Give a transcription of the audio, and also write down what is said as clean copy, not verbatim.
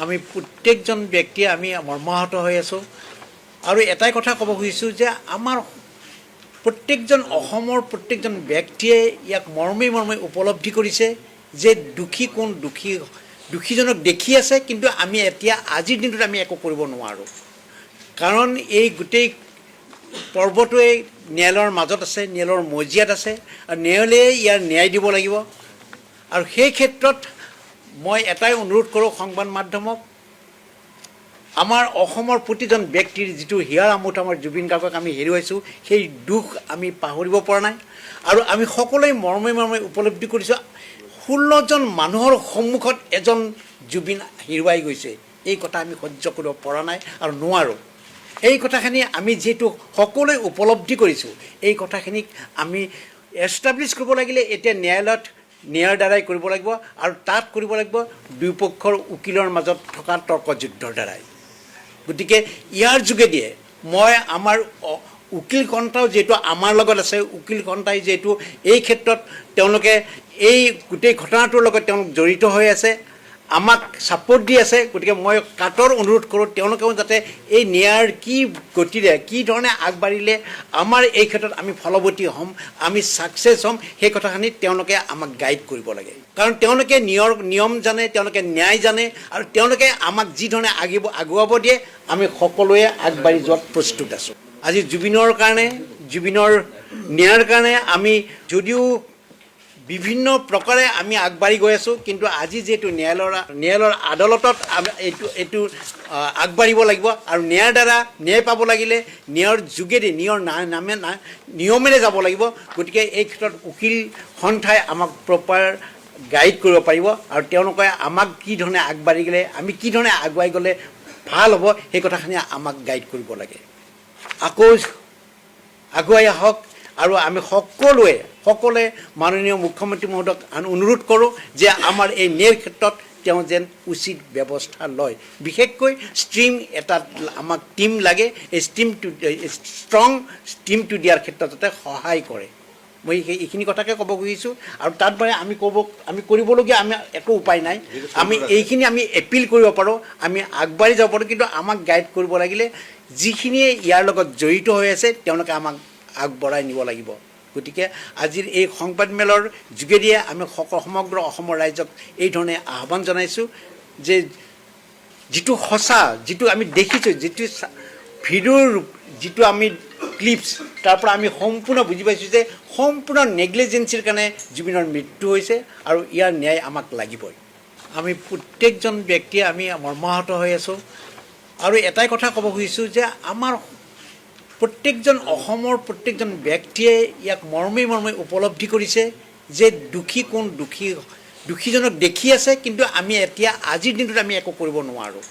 আমি প্ৰত্যেকজন ব্যক্তিয়ে আমি মৰ্মাহত হৈ আছোঁ। আৰু এটাই কথা ক'ব খুজিছোঁ যে আমাৰ প্ৰত্যেকজন, অসমৰ প্ৰত্যেকজন ব্যক্তিয়ে ইয়াক মৰ্মে মৰ্মে উপলব্ধি কৰিছে যে দোষী কোন। দোষীজনক দেখি আছে, কিন্তু আমি এতিয়া আজিৰ দিনটোত আমি একো কৰিব নোৱাৰোঁ, কাৰণ এই গোটেই পৰ্বটোৱে ন্যায়ালয়ৰ মাজত আছে, ন্যায়ালয়ৰ মজিয়াত আছে আৰু ন্যায়ালয়ে ইয়াৰ ন্যায় দিব লাগিব। আৰু সেই ক্ষেত্ৰত মই এটাই অনুৰোধ কৰোঁ সংবাদ মাধ্যমক, আমাৰ অসমৰ প্ৰতিজন ব্যক্তিৰ যিটো হিয়াৰ আমঠু আমাৰ জুবিন গাৰ্গক আমি হেৰুৱাইছোঁ, সেই দুখ আমি পাহৰিব পৰা নাই। আৰু আমি সকলোৱে মৰ্মে মৰ্মে উপলব্ধি কৰিছোঁ, 16জন মানুহৰ সন্মুখত এজন জুবিন হেৰুৱাই গৈছে। এই কথা আমি সহ্য কৰিব পৰা নাই আৰু নোৱাৰোঁ। এই কথাখিনি আমি যিহেতু সকলোৱে উপলব্ধি কৰিছোঁ, এই কথাখিনিক আমি এষ্টাব্লিছ কৰিব লাগিলে এতিয়া ন্যায়ালয়ত ন্যায়ৰ দ্বাৰাই কৰিব লাগিব আৰু তাত কৰিব লাগিব দুয়োপক্ষৰ উকিলৰ মাজত থকা তৰ্কযুদ্ধৰ দ্বাৰাই। গতিকে ইয়াৰ যোগেদিয়ে মই আমাৰ উকিল সন্থাও যিহেতু আমাৰ লগত আছে, উকিল সন্থাই যিহেতু এই ক্ষেত্ৰত তেওঁলোকে এই গোটেই ঘটনাটোৰ লগত তেওঁলোক জড়িত হৈ আছে, আমাক ছাপোৰ্ট দি আছে, গতিকে মই কাতৰ অনুৰোধ কৰোঁ, তেওঁলোকেও যাতে এই ন্যায়ৰ কি গতিৰে, কি ধৰণে আগবাঢ়িলে আমাৰ এই ক্ষেত্ৰত আমি ফলৱতী হ'ম, আমি ছাকচেছ হ'ম, সেই কথাখিনি তেওঁলোকে আমাক গাইড কৰিব লাগে। কাৰণ তেওঁলোকে নিয়ম জানে, তেওঁলোকে ন্যায় জানে আৰু তেওঁলোকে আমাক যি ধৰণে আগুৱাব দিয়ে, আমি সকলোৱে আগবাঢ়ি যোৱাত প্ৰস্তুত আছোঁ। আজি জুবিনৰ কাৰণে, জুবিনৰ ন্যায়ৰ কাৰণে আমি যদিও বিভিন্ন প্ৰকাৰে আমি আগবাঢ়ি গৈ আছোঁ, কিন্তু আজি যিহেতু ন্যায়ালয়ৰ আদালতত আমি এইটো আগবাঢ়িব লাগিব আৰু ন্যায়ৰ দ্বাৰা ন্যায় পাব লাগিলে ন্যায়ৰ যোগেদি নিয়ৰ নামে নিয়মেৰে যাব লাগিব। গতিকে এই ক্ষেত্ৰত উকিল সন্থাই আমাক প্ৰপাৰ গাইড কৰিব পাৰিব আৰু তেওঁলোকে আমাক কি ধৰণে আগবাঢ়ি গ'লে, আমি কি ধৰণে আগুৱাই গ'লে ভাল হ'ব, সেই কথাখিনি আমাক গাইড কৰিব লাগে। আকৌ আগুৱাই আহক আৰু আমি সকলোৱে মাননীয় মুখ্যমন্ত্ৰী মহোদয়ক অনুৰোধ কৰোঁ যে আমাৰ এই ন্যায়ৰ ক্ষেত্ৰত তেওঁ যেন উচিত ব্যৱস্থা লয়। বিশেষকৈ ষ্ট্ৰীম এটা আমাক টীম লাগে, এই ষ্ট্ৰীমটো, ষ্ট্ৰং ষ্ট্ৰীমটো দিয়াৰ ক্ষেত্ৰত যাতে সহায় কৰে। মই এইখিনি কথাকে ক'ব খুজিছোঁ আৰু তাত বাৰে আমি কৰিবলগীয়া আমি একো উপায় নাই। আমি এইখিনি আমি এপিল কৰিব পাৰোঁ, আমি আগবাঢ়ি যাব পাৰোঁ, কিন্তু আমাক গাইড কৰিব লাগিলে যিখিনিয়ে ইয়াৰ লগত জড়িত হৈ আছে, তেওঁলোকে আমাক আগবঢ়াই নিব লাগিব। গতিকে আজিৰ এই সংবাদমেলৰ যোগেদিয়ে আমি সমগ্ৰ অসমৰ ৰাইজক এই ধৰণে আহ্বান জনাইছোঁ যে যিটো সঁচা, যিটো আমি দেখিছোঁ, যিটো ভিডিঅ'ৰ, যিটো আমি ক্লিপছ, তাৰ পৰা আমি সম্পূৰ্ণ বুজি পাইছোঁ যে সম্পূৰ্ণ নেগলিজেঞ্চিৰ কাৰণে জুবিনৰ মৃত্যু হৈছে আৰু ইয়াৰ ন্যায় আমাক লাগিবই। আমি প্ৰত্যেকজন ব্যক্তিয়ে আমি মৰ্মাহত হৈ আছোঁ আৰু এটাই কথা ক'ব খুজিছোঁ যে আমাৰ প্ৰত্যেকজন, অসমৰ প্ৰত্যেকজন ব্যক্তিয়ে ইয়াক মৰ্মে মৰ্মে উপলব্ধি কৰিছে যে দোষী কোন। দোষীজনক দেখি আছে, কিন্তু আমি এতিয়া আজিৰ দিনটোত আমি একো কৰিব নোৱাৰোঁ।